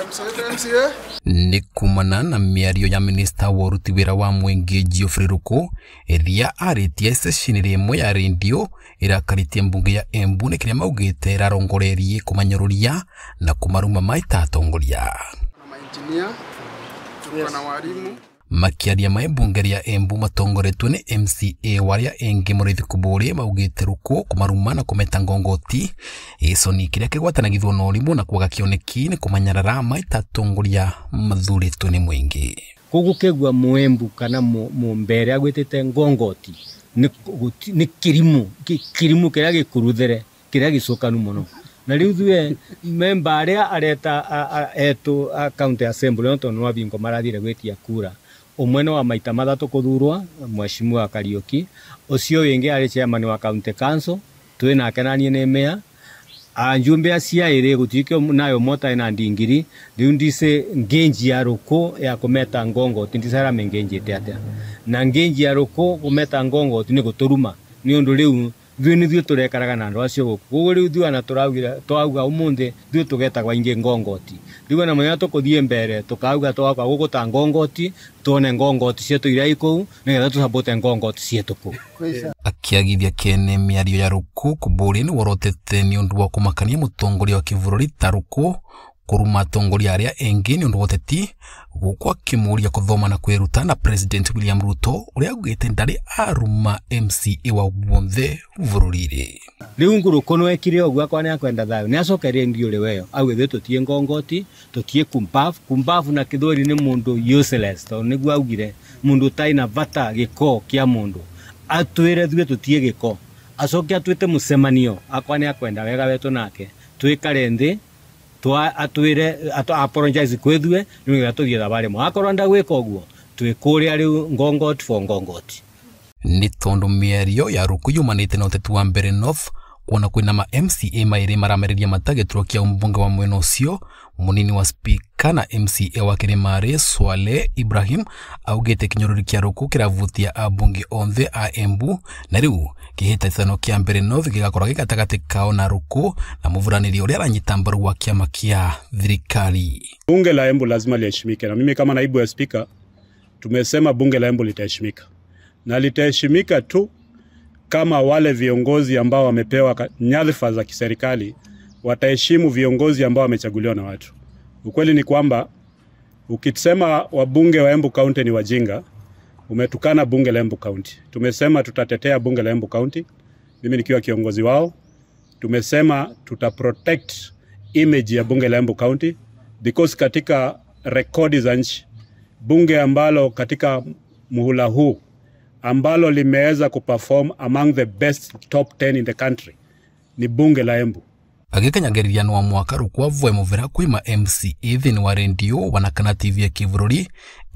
MCA Nĩ kumana na mĩario ya minista wa ũruti wĩra wa mũingĩ Geoffrey Ruku ĩrĩa arĩtie ceceni ĩmwe ya rendio ĩrakarĩtie mbunge ya Embu nĩ kĩrĩa maugĩte ĩrarongoreirie kũmanyũrũria na kũmaruma maita atongoria. Na mainjinia, tuko na walimu. Makiaria mai mbunge rĩa Embu matongoretwo nĩ MCA waria engi Mũrĩithi Kuburi maugĩte Ruku kũmaruma na kũmeta ngongoti gĩconi kĩrĩa kĩgwatanagithwo na ũrimũ na kwaga kĩoneki nĩ kũmanyarara maita atongoria mathurĩtwo nĩ mũingĩ. Koguo kegua muembu kana mumbere agwĩtĩte ngongoti nĩ kĩrimũ kĩrimũ kĩrĩa gĩkuruthere kĩrĩa gĩcũkanu mũno. Na rĩu ithuĩ memba arĩa areta etũ a county assembly no tondũ nĩ wabingo marathire gwĩtia kura. Ũmwe nĩ wa maita mathatũ kũthurwa Mheshimiwa Kariuki, ũcio wĩngĩ arĩ chairman wa county council twĩ nake na niĩ nĩ mayor. Anjumbe acia ĩrĩ gũtuĩke nayo mota ĩna ndingiri rĩu ndice ngenji ya Ruku ya kũmeta ngongoti ndicara mengenjete atĩa na ngenji ya Ruku kũmeta ngongoti nĩ gũtũruma nĩ ũndũ rĩu ithuĩ nĩthuĩ tũrekaraga na andũ acio gũkũ. Koguo rĩu ithuĩ ona tũraugire twauga ũmũthĩ ithuĩ tũgetagwo aingĩ ngongoti. Rĩu ona mũthenya tũkũthiĩ mbere tũkauga tũgauga gũkũ ta ngongoti tuone ngongoti cietũ iria i kũu nĩgetha tũcabote ngongoti cietũ kũu. Akiagithia kene mĩario ya Ruku Kuburi nĩ worotete nĩ ũndũ wa kũmakania mũtongoria wa kĩbũrũri ta Ruku kũruma atongoria arĩa engi nĩ ũndũ wa ũteti gũkũ akĩmũria kũthoma na kwĩruta na President William Ruto ũrĩa augĩte ndarĩ aruma MCA wa wonthe bũrũri-inĩ. Rĩu Ngũrũkũ nĩ wekire ũguo akwa nĩ akwenda thayũ nĩ acokerie ndiũrĩ weyo auge ithuĩ tũtiĩ ngongoti tũtiĩ kumbafu. Kumbafu na Gĩthweri nĩ mũndũ useless tondũ nĩguo augire mũndũ ũtarĩ na bata gĩko kĩa mũndũ atwĩre ithuĩ tũtiĩ gĩko acoke atwĩte mũcemanio akwa nĩ akwenda wega wetũ nake twĩkare nthĩ twa atwire apologize kwithue nĩgetha tũthiĩ thabarĩ ĩmwe. Akorwo ndagwĩka ũguo twĩ kũrĩa rĩu ngongoti for ngongoti. Nĩ tondũ mĩario ya Ruku yumanĩte na ũteti wa Mbere North kuona kwĩna ma MCA maĩrĩ maramereria mata gĩturwa kĩa mbunge wa mwena ũcio. Mũnini wa spika na MCA wa Kĩrĩmarĩ Swale Ibrahim augĩte kĩnyũrũri kĩa Ruku kĩravutia ambunge onthe a Embu na rĩu kĩhĩtahĩtano kĩa Mbere North gĩgakorwo gĩ gatagatĩ kao na Ruku na mũvuranĩri ũrĩa aranyita mbaru wa kĩama kĩa thirikari. Bunge la Embu lazima liheshimike, na mimi kama naibu ya spika tumesema bunge la Embu litaheshimika, na litaheshimika tu kama wale viongozi ambao wamepewa nyadhifa za kiserikali wataheshimu viongozi ambao wamechaguliwa na watu. Ukweli ni kwamba ukisema wabunge wa Embu County ni wajinga, umetukana bunge la Embu County. Tumesema tutatetea bunge la Embu County, mimi nikiwa kiongozi wao. Tumesema tuta protect image ya bunge la Embu County because katika rekodi za nchi, bunge ambalo katika muhula huu ambalo limeweza kuperform among the best top 10 in the country ni bunge la Embu. Agĩkanyangereria wa mwaka Ruku avoe mũvera kwĩ MCA thĩinĩ wa rendio wana kana TV ya kĩbũrũri.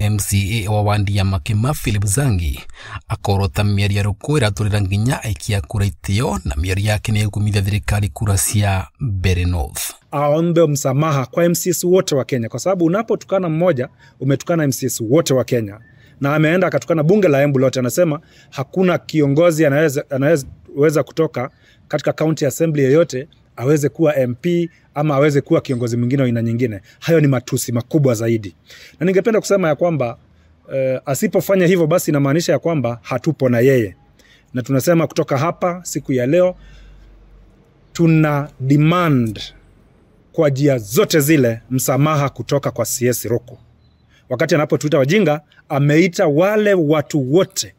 MCA wa wandi ya Makima Philip Zangi akorota mĩario ya Ruku ĩratũrĩra nginya aikia kura itĩo na mĩario yake nĩ ĩgũmithia thirikari kura cia Mbere North. Aombe msamaha kwa MCAs wote wa Kenya, kwa sababu unapotukana mmoja umetukana MCAs wote wa Kenya. Na ameenda akatukana bunge la Embu lote. Anasema hakuna kiongozi anaweza kutoka katika county assembly yoyote aweze kuwa MP ama aweze kuwa kiongozi mwingine wa aina nyingine. Hayo ni matusi makubwa zaidi. Na ningependa kusema ya kwamba asipofanya hivyo basi inamaanisha ya kwamba hatupo na yeye. Na tunasema kutoka hapa siku ya leo tuna demand kwa njia zote zile msamaha kutoka kwa CS Ruku. Wakati anapotuita wajinga, ameita wale watu wote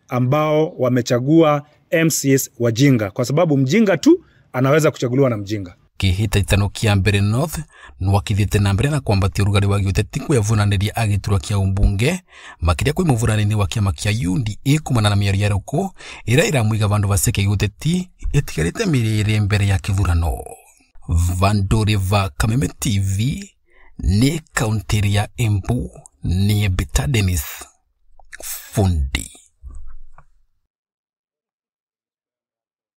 ambao wamechagua MCAs wajinga, kwa sababu mjinga tu anaweza kuchaguliwa na mjinga. Kĩhĩtahĩtano kĩa Mbere North nĩwakithĩte na mbere na kwambatia ũrugarĩ wa gĩũteti kwĩyavunanĩria agĩturwa kĩa ũmbunge makĩria kwĩ mũvuranĩri wa kĩama kĩa UDA kumana na mĩario ya Ruku ĩrĩa ĩramũiga vandũ vaceke gĩũteti ĩtigarĩte mĩeri ĩrĩ mbere ya kĩthurano. Vandũ va Kameme TV nĩ kaũntĩ ya Embu, nĩ Bita Dennis Fundi.